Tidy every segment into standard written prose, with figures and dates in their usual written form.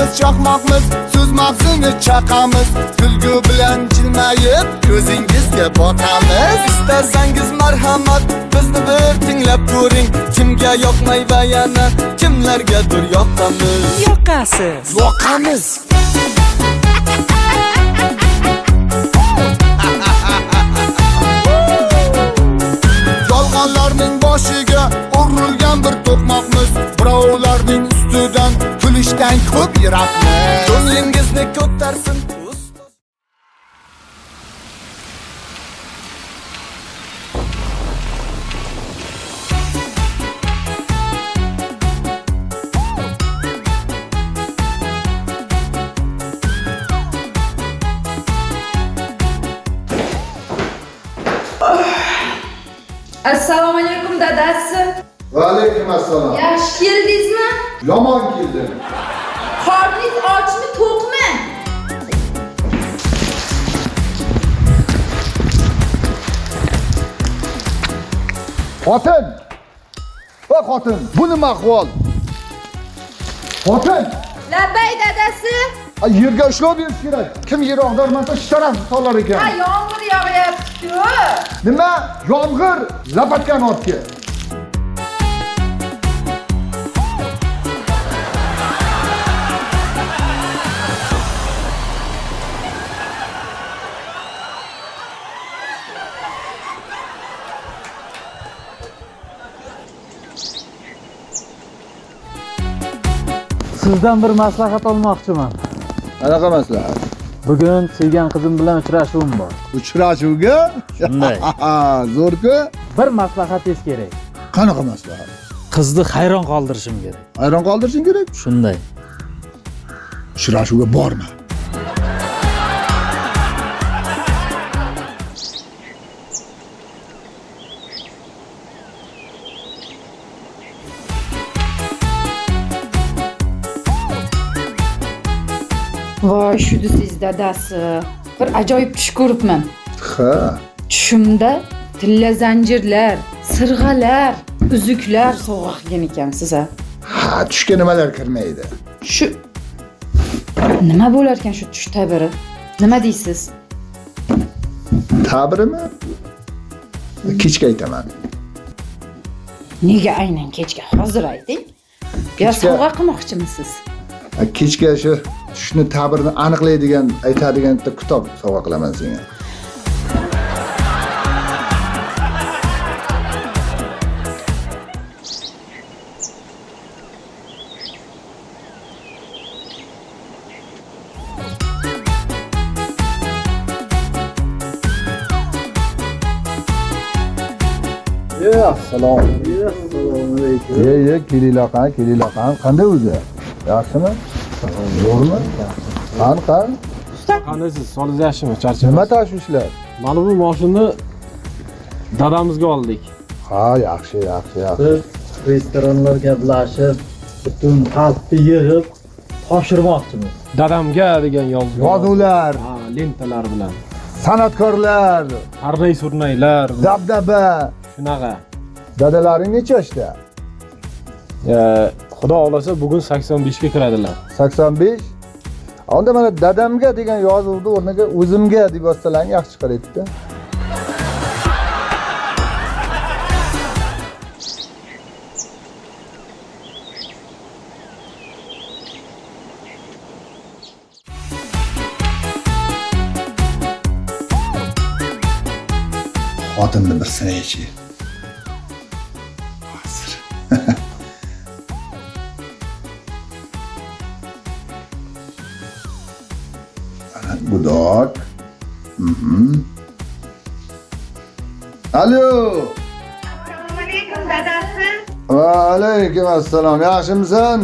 Chaqmoqmiz, chaqmoqmiz, so'z mag'zini chaqamiz. Kulgu bilan jilmayib ko'zingizga boqamiz. Istasangiz marhamat, bizni bir tinglab ko'ring. Kimga yoqmay va yana kimlargadir yoqamiz. Yoqasiz. Yoqamiz. Yolg'onlarning boshiga urilgan bir to'qmoqmiz. Birovlarning ustidan kulishdan ko'p yiroqmiz. Ko'nglingizni ko'tarsin. Assalomu alaykum dadasi. Va alaykum assalom. Yaxshi keldingizmi? Yomon keldim. Qorningiz ochmi, to'qmi? Xotin! Va xotin, bu nima ahvol? Xotin! Labbay dadasi. Yerga ushlab berish kerak. Kim yer og'darmasa sharaf solar ekan. Ha, yomg'ir yog'yapti-ku. Nima? Yomg'ir lapatgan otga. Sizdan bir maslahat olmoqchiman. Qanaqa maslahat? Bugun sevgan qizim bilan uchrashuvim bor. Uchrashuvga? Shunday. Zo'r-ku. Bir maslahatingiz kerak. Qanaqa maslahat? Qizni hayron qoldirishim kerak. Hayron qoldirishing kerak? Shunday. Uchrashuvga borma. Voy, shu desiz dadasi. Bir ajoyib tush ko'ribman. Ha. Tushimda tilla zanjirlar, sirg'alar, uzuklar sovg'a qilgan ekansiz a. Ha, tushga nimalar kirmaydi? Shu nima bo'lar ekan shu tush ta'biri? Nima deysiz? Ta'birimi? Kechga aytaman. Nega aynan kechga? Hozir ayting. Yo sovg'a qilmoqchimisiz? Kechga shu tushni ta'birini aniqlaydigan, aytadigan bitta kitob sovg'a qilaman senga. Assalomu alaykum. Ye, kelinglar qani, kelinglar qani. Qanday o'zi? Yaxshimi? Zo'rmi? Qani, qani? Qandaysiz? Sog'ligingiz yaxshimi? Charchamaysiz? Nima tashvishlar? Mana bu mashinani dadamizga oldik. Ha, yaxshi, yaxshi, yaxshi. Biz restoranlarga birlashib, butun xalqni yig'ib topshirmoqchimiz. Dadamga degan yozuv. Yozuvlar, Ha, lentalar bilan. san'atkorlar, Qarnay surnaylar, dabdaba. Shunaqa. Dadalaring necha yoshda? Xudo xolasa bugun 85 ga kiradilar. 85? Onda mana dadamga degan yozuvni o'rniga o'zimga deb yozsalaring yaxshi chiqar edi-da. Xotinni bir sinaychi. Hozir. Ana gudok. Alo. Assalomu alaykum dadasi. Va alaykum assalom. Yaxshimisan?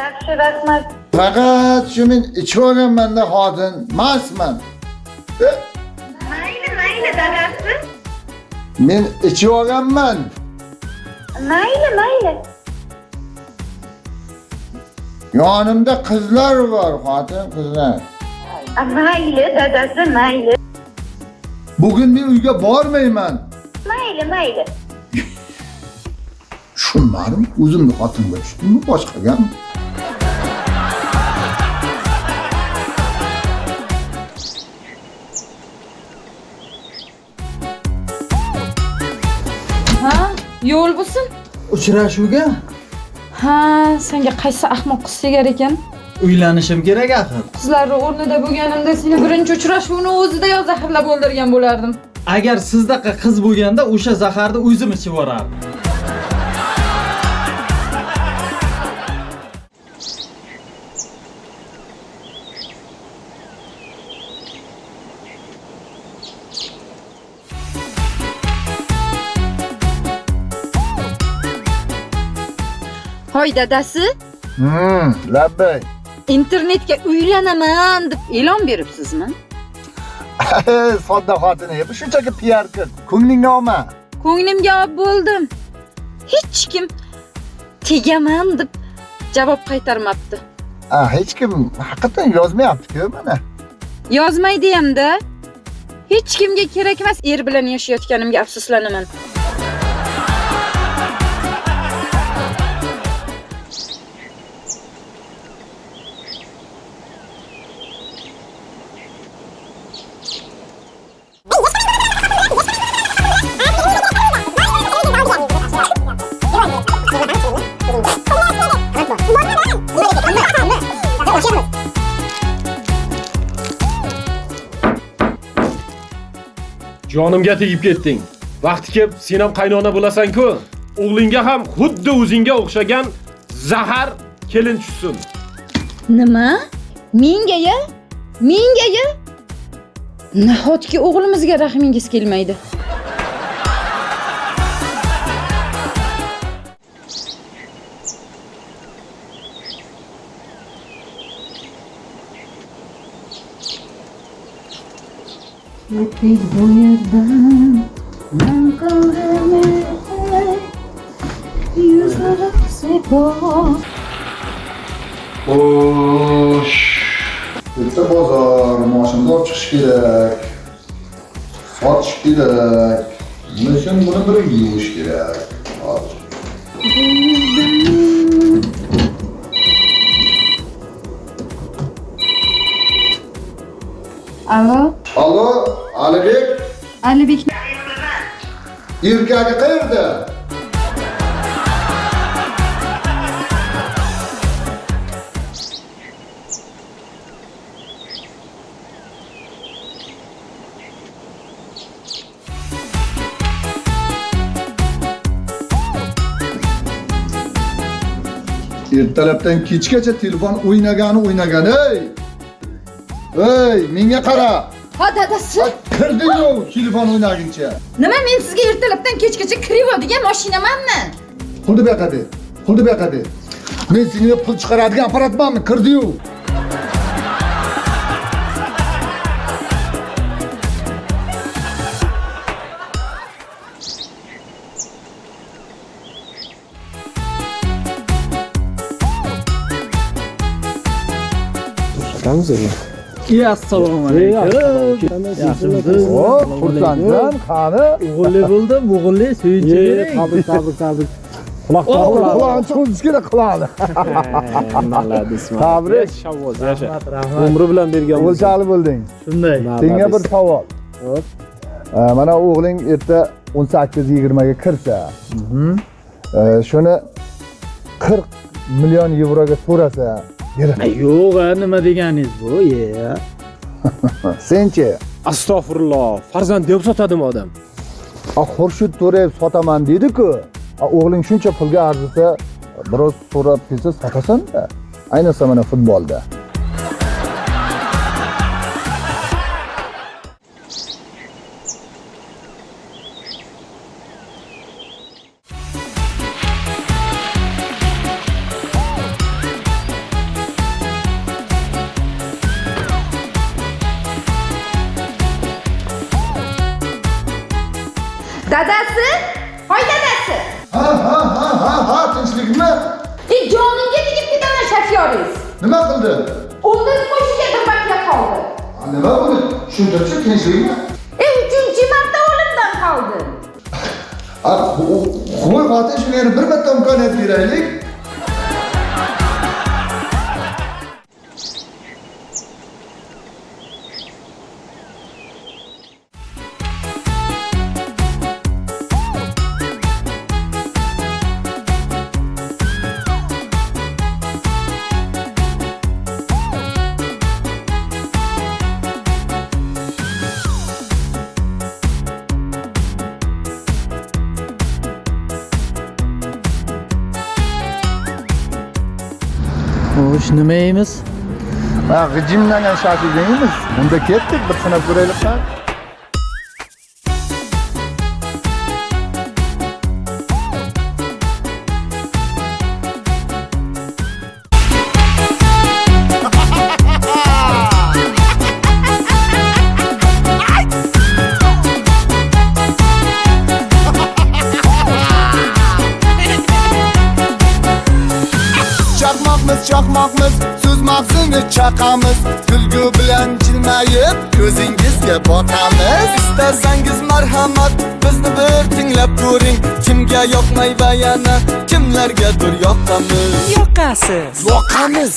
Yaxshi, rahmat. Faqat shu men ichib olganman-da xotin, mastman. Mayli, mayli dadasi. Men ichib olganman. Mayli, mayli. Yonimda qizlar bor, xotin, qizlar. Mayli dadasi, mayli. Bugun men uyga bormayman. Mayli, mayli. Tushunmadim, o'zimni xotinga tushdimmi, boshqagami? Yo'l bo'lsin. Uchrashuvga? Ha, senga qaysi ahmoq qiz tegar ekan? Uylanishim kerak axir. Qizlarning o'rnida bo'lganimda seni birinchi uchrashuvni o'zidayoq zaharlab o'ldirgan bo'lardim. Agar sizdaqa qiz bo'lganda o'sha zaharni o'zim ichib yuborardim. Hoy dadasi. Labbay. Internetga uylanaman deb e'lon beribsizmi? Sodda xotini, bu shunchaki PR qil. Ko'nglingga olma. Ko'nglimga olib bo'ldim. Hech kim tegaman deb javob qaytarmabdi. Ha, hech kim haqiqatan yozmayapti-ku mana. Yozmaydi ham-da. Hech kimga kerak emas er bilan yashayotganimga afsuslanaman. Jonimga tegib ketding. Vaqti kelib sen ham qaynona bo'lasan-ku. O'g'lingga ham xuddi o'zingga o'xshagan zahar kelin tushsin. Nima? Menga-ya? Menga-ya? Nahotki o'g'limizga rahmingiz kelmaydi? Ketdik bu yerdan, man qildim yuzlarim sepor. Xo'sh, bitta bozor, moshinda olib chiqish kerak, sotish kerak. Buning uchun buni bir yuvish kerak. Hozir. Alo. Alo, Alibek. Alibek. Erkagi qayerda? Ertalabdan kechgacha telefon o'ynagani o'ynagan, ey! Ey, menga qara. Ha, dadasi. Kirding-ku telefon o'ynaguncha. Nima, men sizga ertalabdan kechgacha Krivo degan mashinamanmi? Pulni bu yoqqa ber. Pulni bu yoqqa ber. Men senga pul chiqaradigan apparatmanmi? Kirdi-yu. Assalomu alaykum. Yaxshimisiz? Xursandman, qani? O'g'illi bo'ldim, o'g'illi suyunchi bering. Tabrik, tabrik, tabrik. Quloqni cho'zish kerak, quloqni. Malades. Tabrik. Shavvoz, yasha. Rahmat, rahmat. Umri bilan bergan. O'lchali bo'lding. Shunday. Senga bir savol. Mana o'g'ling erta 18-20 ga kirsa, shuni 40 million yevroga so'rasa, beradi. Yo'q, nima deganingiz bu? Senchi? Astag'firulloh, farzand deb sotadimi odam? Xurshid To'rayev sotaman dedi-ku. O'g'ling shuncha pulga arzisa, biroz so'rab kelsa sotasan-da. Ayniqsa mana futbolda. Dadasi? Hoy dadasi! Ha ha ha ha ha, tinchlikmi? Jonimga tegib ketaman shofyoringiz. Nima qildi? O'ldirib qo'yishga bir marta qoldi. Nima bo'ldi? Tushuntirchi, tinchlikmi? Uchinchi marta o'limdan qoldi. Qo'y xotin, shunga yana bir marta imkoniyat beraylik. Xo'sh, nima yeymiz? Ha, g'ijimlangan shashlik yeymiz. Unda ketdik, bir sinab ko'raylik ha. Chaqmoqmiz, chaqmoqmiz, so'z mag'zini chaqamiz. Kulgu bilan jilmayib ko'zingizga boqamiz. Istasangiz marhamat, bizni bir tinglab ko'ring. Kimga yoqmay va yana kimlargadir yoqamiz. Yoqasiz. Yoqamiz.